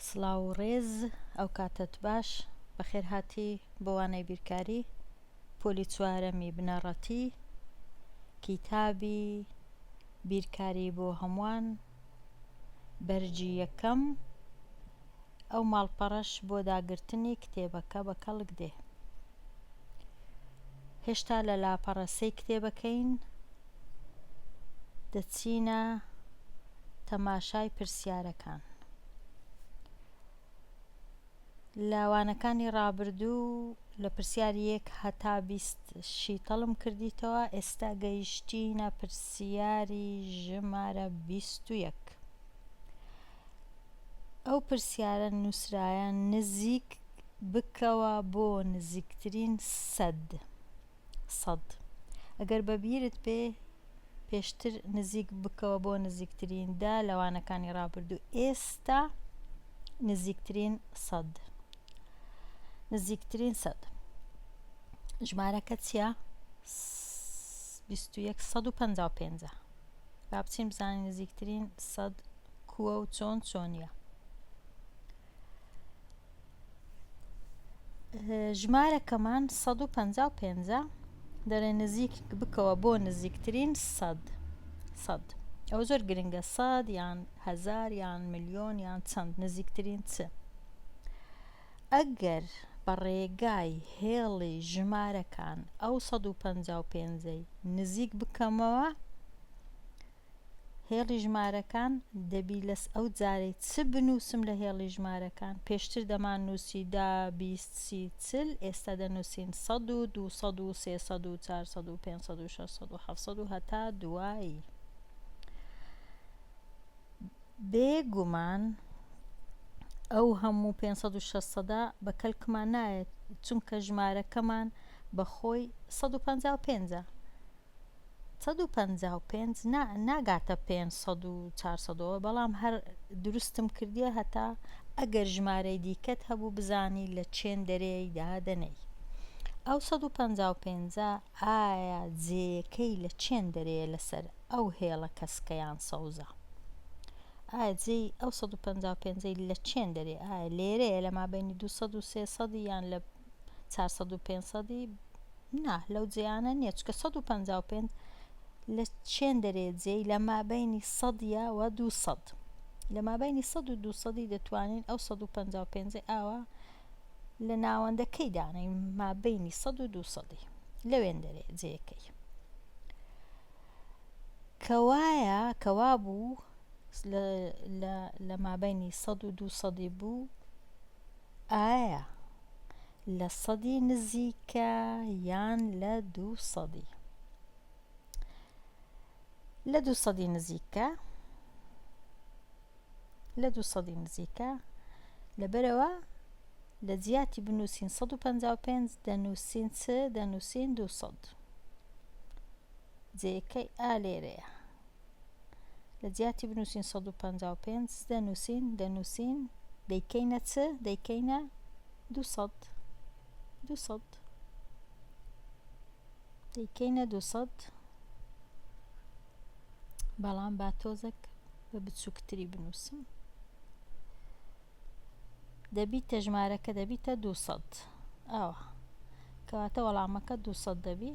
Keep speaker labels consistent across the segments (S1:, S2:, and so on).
S1: سڵاو و ڕێز ئەو کاتەت باش بەخێرهاتی بۆ وانەی بیرکاری پۆلی چوارەمی بنەڕەتی کیتابی بیرکاری بۆ هەمووان بەرگی یەکەم ئەو ماڵپەڕەش بۆ داگرتنی کتێبەکە بە کەڵک دێ هێشتا لە لاپەڕە سێی کتێبەکەین دەچینە تەماشای پرسیارەکان. لە وانەکانی ڕابردوو لە پرسیاری یەک هەتا 20 شیتەڵم کردیتەوە، ئێستا گەیشتینە پرسیاری ژمارە 21. ئەو پرسیارە نووسرایە نزیک بکەوە بۆ نزیکترین سەد. سەد. ئەگەر بە بیرت بێ پێشتر نزیک بکەوە بۆ نزیکترین دە لە وانەکانی ڕابردوو ئێستا نزیکترین سەد. نزیکترین سەد. ژمارەکە چییە؟ 21 155 با بچین بزانین نزیکترین سەد کووە و چۆن چۆنیە. ژمارەکەمان 155 دەڵێ نزیک بکەوە بۆ نزیکترین سەد سەد ئەوە زۆر گرنگە سەد یان هەزار یان ملیۆن یان چەند نزیکترین چ ئەگەر بە ڕێگای هێڵی ژمارەکان ئەو 155ەی نزیک بکەمەوە هێڵی ژمارەکان دەبی لەس ئەو جارەی چ بنووسم لە هێڵی ژمارەکان پێشتر دەمان نووسی دە 20 سی 40 ئێستا دەنووسین 100 و 200 و 300 و 400 و 500 و 600 و 700 و هەتا دوایی بێ گومان ئەو هەموو 500 و 600 بە کەلکمان نایەت چونکە ژمارەکەمان بە خۆی 155 155 نا ناگاتە 500 و 400ەوە بەڵام هەر دروستم کردیە هەتا ئەگەر ژمارەی دیکەت هەبوو بزانی لە چێن دەرێی دادەنێی ئەو 155 ئایا جێیەکەی لە چێن دەرێیە لەسەر ئەو هێڵە کەسکە یان سەوزە ئایا جێی ئەو 155 ی لە چێن دەرێ ئایا لێرەیە لە مابەینی 200 و 300 یان لە 400 و 500 نا لەو جێیانە نیە چونکە 155 لە چێندەرێ جێی لە مابەینی سەدیە و 200 لە مابەینی 100 و 200 دەتوانین ئەو 155 ئاوا لە ناوەندەکەی دانەین مابەینی 100 و 200 لەوێندەرێ جێیەکەی کەوایە کەوابوو لە مابەینی 100 و 200 بوو ئایا لە سەدی نزیکە یان لە دووسەدی؟ لە دووسەدی نزیکە لە دووسەدی نزیکە لەبەرەوە لە جیاتی بنووسین 155 دەنووسین چ دەنووسین 200 جێیەکەی ئا لێرەیە لە جیاتی بنووسین 155 دەنووسین دەنووسین دەیکەینە چ دەیکەینە 200 200 دەیکەینە 200 بەڵام با تۆزێک بە بچووکتری بنووسم دەبیتە ژمارەکە دەبیتە 200 ئاوا کەواتە وەڵامەکە 200 دەبی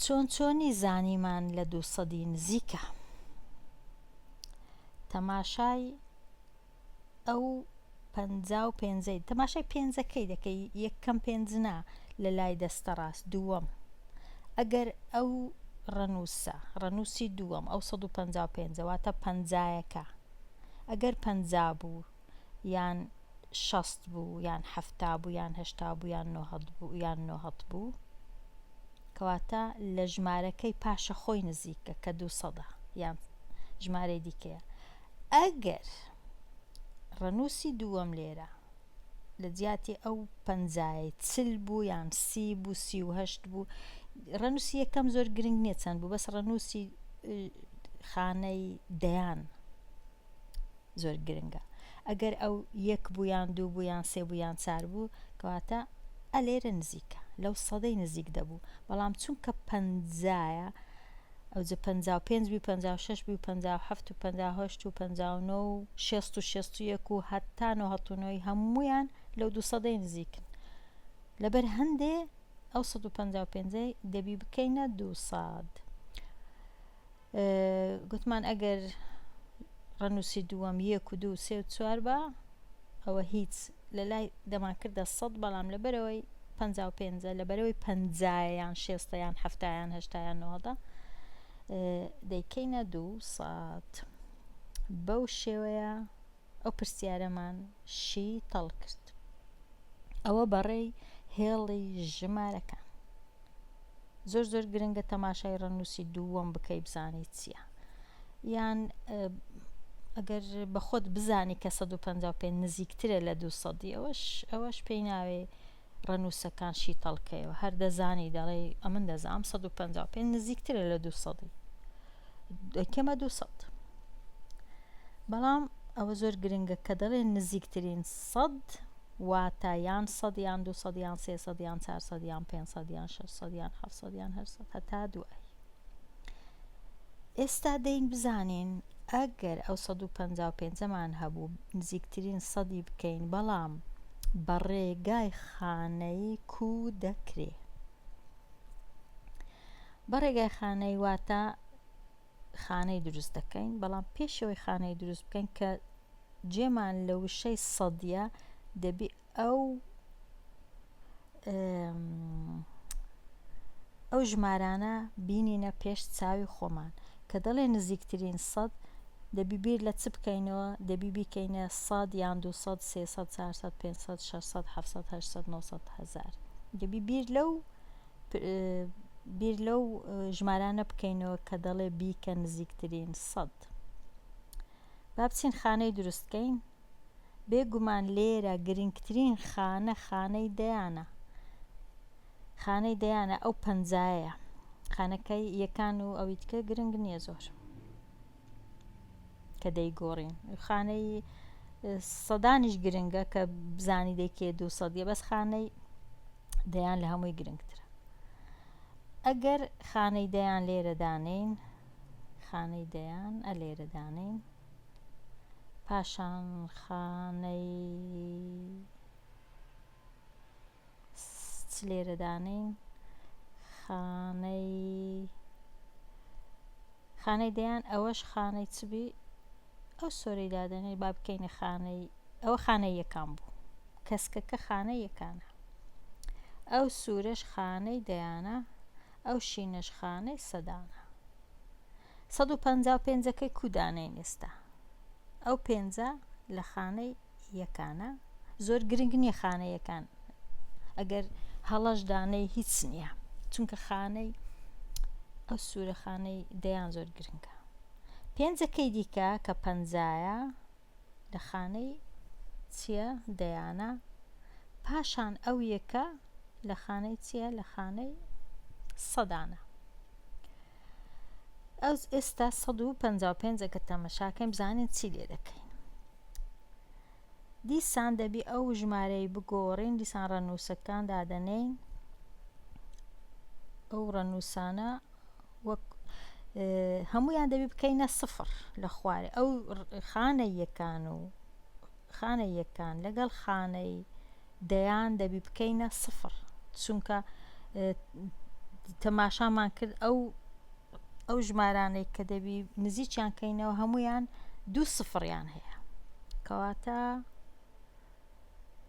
S1: چۆن چۆنی زانیمان لە دووسەدی نزیکە تەماشای ئەو پەنجا و پێنجەی تەماشای پێنجەکەی دەکەی یەکەم پێنج نا لە لای دەستە ڕاست دووەم ئەگەر ئەو ڕەنووسە ڕەنووسی دووەم ئەو 155 واتە پەنجایەکە ئەگەر پەنجا بوو یان شەست بوو یان حەفتا بوو یان هەشتا بوو یان نۆهەد بوو یان نۆهەد بوو کەواتە لە ژمارەکەی پاشە خۆی نزیکە کە دووسەدە یان ژمارەی دیکەیە ئەگەر ڕەنووسی دووەم لێرە لە جیاتی ئەو پەنجایەی چل بوو یان سی بوو 38 بوو ڕەنووسی یەکەم زۆر گرنگ نییە چەند بوو بەس ڕەنووسی خانەی دەیان زۆر گرنگە ئەگەر ئەو یەک بوو یان دوو بوو یان سێ بوو یان چار بوو کەواتە ئە لێرە نزیکە لەو سەدەی نزیک دەبوو بەڵام چونکە پەنجایە. ئەوجە 55 بی 56 بی 57 و 58 و 59 و 60 و 61 و هەتا 99 هەمویان لەو دوو سەدەی نزیکن. لەبەر هەندێ ئەو 155 دەبی بکەینە 200. گوتمان ئەگەر ڕەنووسی دووەم یەک و دوو سێ و چوار بە ئەوە هیچ لە لای دەمان کردە سەد بەڵام لەبەرەوەی 55 لەبەرەوەی پەنجایە یان شێستە یان حەفتایان هەشتایان نۆهەدە دەیکەینە دوو سەد بەو شێوەیە ئەو پرسیارەمان شیتەڵ کرد ئەوە بەڕێی هێڵی ژمارەکان زۆر زۆر گرنگە تەماشای ڕەنووسی دووەم بکەی بزانی چییە یان ئەگەر بە خۆت بزانی کە 155 نزیکترە لە 200 ئەوەش ئەوەش پێی ناوێ ڕەنووسەکان شیتەڵکەیەوە هەر دەزانی دەڵێ ئەمن دەزانم 155 نزیکترە لە 200 دەکەمە 200 بەڵام ئەوە زۆر گرنگە کە دەڵێ نزیکترین سەد واتە یان سەد یان دوو سەد یان 300 یان 400 یان 500 یان 600 یان 700 یان 800 هەتا دوایی ئێستا دەین بزانین ئەگەر ئەو 155مان هەبوو نزیکترین سەدی بکەین بەڵام بە ڕێگای خانەی کو دەکرێ بە ڕێگای خانەی واتە خانەی دروست دەکەین بەڵام پێشەوەی خانەی دروست بکەین کە جێمان لە وشەی سەدیە دەبی ئەو ئەو ژمارانە بینینە پێش چاوی خۆمان کە دەڵێ نزیکترین سەد دەبی بیر لە چ بکەینەوە دەبی بیکەینە سەد یان 200 300 400 500 600 700 800 900 هزار دەبی بیر لەو بیر لەو ژمارانە بکەینەوە کە دەڵێ بیکە نزیکترین سەد با بچین خانەی دروست کەین بێگومان لێرە گرنگترین خانە خانەی دەیانە خانەی دەیانە ئەو پەنجایە خانەکەی یەکان و ئەوی دیکە گرنگ نییە زۆر کە دەیگۆڕین خانەی سەدانیش گرنگە کە بزانی دەیکێ دوو سەدیە بەس خانەی دەیان لە هەمووی گرنگترە ئەگەر خانەی دەیان لێرە دانین خانەی دەیان ئە لێرە دانین پاشان خانەی چ لێرە دانین خانەی خانەی دەیان ئەوەش خانەی چ بی ئەو سۆرەی دادەنێ با بکەینە خانەی ئەوە خانەی یەکان بوو کەسکەکە خانەی یەکانە ئەو سوورەش خانەی دەیانە ئەو شینەش خانەی سەدانە 155ەکەی کو دانێین ئێستا ئەو پێنجە لە خانەی یەکانە زۆر گرنگ نییە خانە یەکان ئەگەر هەڵەش دانەی هیچ نییە چونکە خانەی ئەو سوورە خانەی دەیان زۆر گرنگە پێنجەکەی دیکە کە پەنجایە لە خانەی چییە دەیانە پاشان ئەو یەکە لە خانەی چییە لە خانەی سەدانە ئەو ئێستا 155 ئەگە تەمەشاکەین بزانین چی لێ دەکەین دیسان دەبی ئەو ژمارەی بگۆڕین دیسان ڕەنووسەکان دادەنێین ئەو ڕەنووسانە وەک هەمویان دەبی بکەینە سفر لە خوارێ ئەو خانە یەکان و خانە یەکان لەگەڵ خانەی دەیان دەبی بکەینە سفر چونکە تەماشامان کرد ئەو ئەو ژمارانەی کە دەبی نزیکیان کەینەوە هەمویان دوو سفریان هەیە کەواتە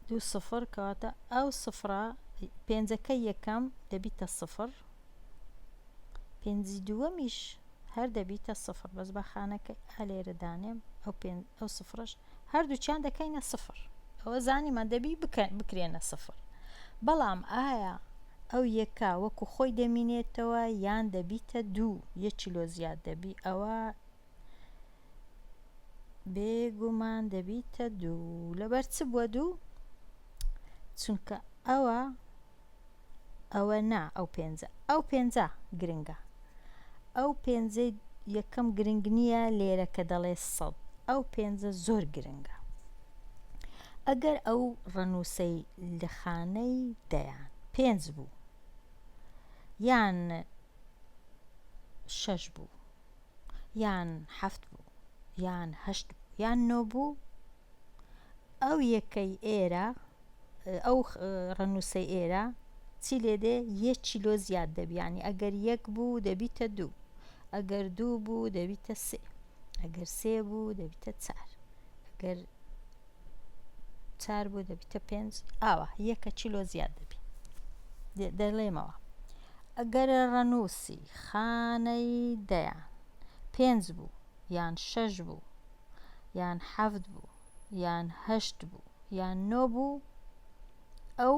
S1: دوو سفر کەواتە ئەو سفرە پێنجەکە یەکەم دەبیتە سفر پێنجی دووەمیش هەر دەبیتە سفر بەس بە خانەکە ئالێرە دانێم ئەو پێ ئەو سفرەش هەردووکیان دەکەینە سفر ئەوە زانیمان دەبی بکرێنە سفر بەڵام ئایا ئەو یەکە وەکو خۆی دەمینێتەوە یان دەبیتە دوو یەکی لۆ زیاد دەبی ئەوە بێگومان دەبیتە دوو لەبەر چ بووە دوو چونکە ئەوە ئەوە نا ئەو پێنجە ئەو پێنجە گرنگە ئەو پێنجەی یەکەم گرنگ نییە لێرە کە دەڵێ سەد ئەو پێنجە زۆر گرنگە ئەگەر ئەو ڕەنووسەی لە خانەی دەیان پێنج بوو یان شەش بوو یان حەفت بوو یان هەشت بوو یان نۆ بوو ئەو یەکەی ئێرە ئەو ڕەنووسەی ئێرە چی لێ دێ یەکی لۆ زیاد دەبی یعنی ئەگەر یەک بوو دەبیتە دوو ئەگەر دوو بوو دەبیتە سێ ئەگەر سێ بوو دەبیتە چار ئەگەر چار بوو دەبیتە پێنج ئاوا یەکە چیلۆ زیاد دەبی دەڵێمەوە ئەگەر ڕەنووسی خانەی دەیان پێنج بوو یان شەش بوو یان حەفت بوو یان هەشت بوو یان نۆ بوو ئەو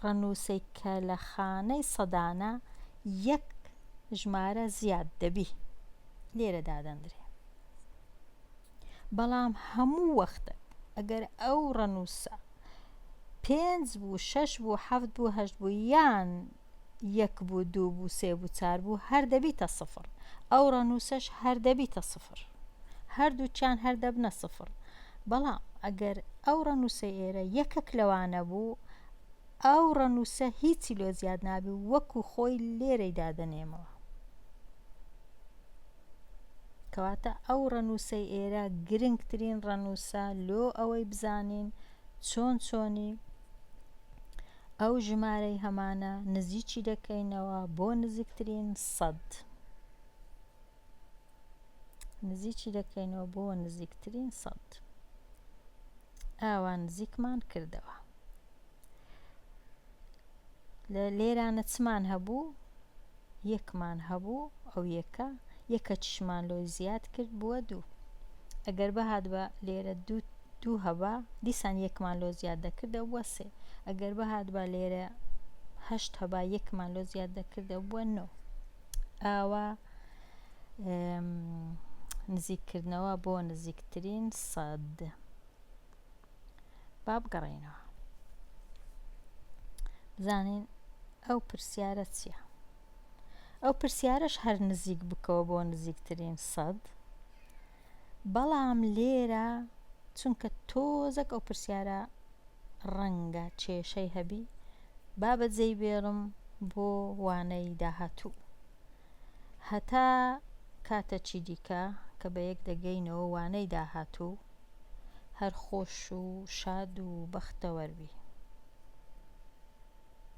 S1: ڕەنووسەی کە لە خانەی سەدانە یەک ژمارە زیاد دەبی لێرە دادەندرێ بەڵام هەموو وەختەک ئەگەر ئەو ڕەنووسە پێنج بوو شەش بوو حەفت بوو هەشت بوو یان یەک بوو دوو بوو سێ بوو چار بوو هەر دەبیتە سفر ئەو ڕەنووسەش هەر دەبیتە سفر هەردووکیان هەر دەبنە سفر بەڵام ئەگەر ئەو ڕەنووسەی ئێرە یەکەک لەوانە بوو ئەو ڕەنووسە هیچی لۆ زیاد نابی وەکو خۆی لێرەی دادەنێمەوە کەواتە ئەو ڕەنووسەی ئێرە گرنگترین ڕەنووسە لۆ ئەوەی بزانین چۆن چۆنی ئەو ژمارەی هەمانە نزیکی دەکەینەوە بۆ نزیکترین سەد نزیکی دەکەینەوە بۆ نزیکترین سەد ئاوا نزیکمان کردەوە لە لێرانە چمان هەبوو یەکمان هەبوو ئەو یەکە یەکەکیشمان لۆی زیاد کرد بووە دوو ئەگەر بهاتبا لێرە دوو دوو هەبا دیسان یەکمان لۆ زیاد دەکرد ئەو بووە سێ ئەگەر بهاتبا لێرە هەشت هەبا یەکمان لۆ زیاد دەکرد ئەو بووە نۆ ئاوا نزیککردنەوە بۆ نزیکترین سەد با بگەڕێینەوە بزانین ئەو پرسیارە چییە ئەو پرسیارەش هەر نزیک بکەوە بۆ نزیکترین سەد بەڵام لێرە چونکە تۆزەک ئەو پرسیارە ڕەنگە کێشەی هەبی با بەجێی بێڵم بۆ وانەی داهاتوو هەتا کاتەکی دیکە کە بەیەک دەگەینەوە وانەی داهاتوو هەر خۆش و شاد و بەختەوەر بی.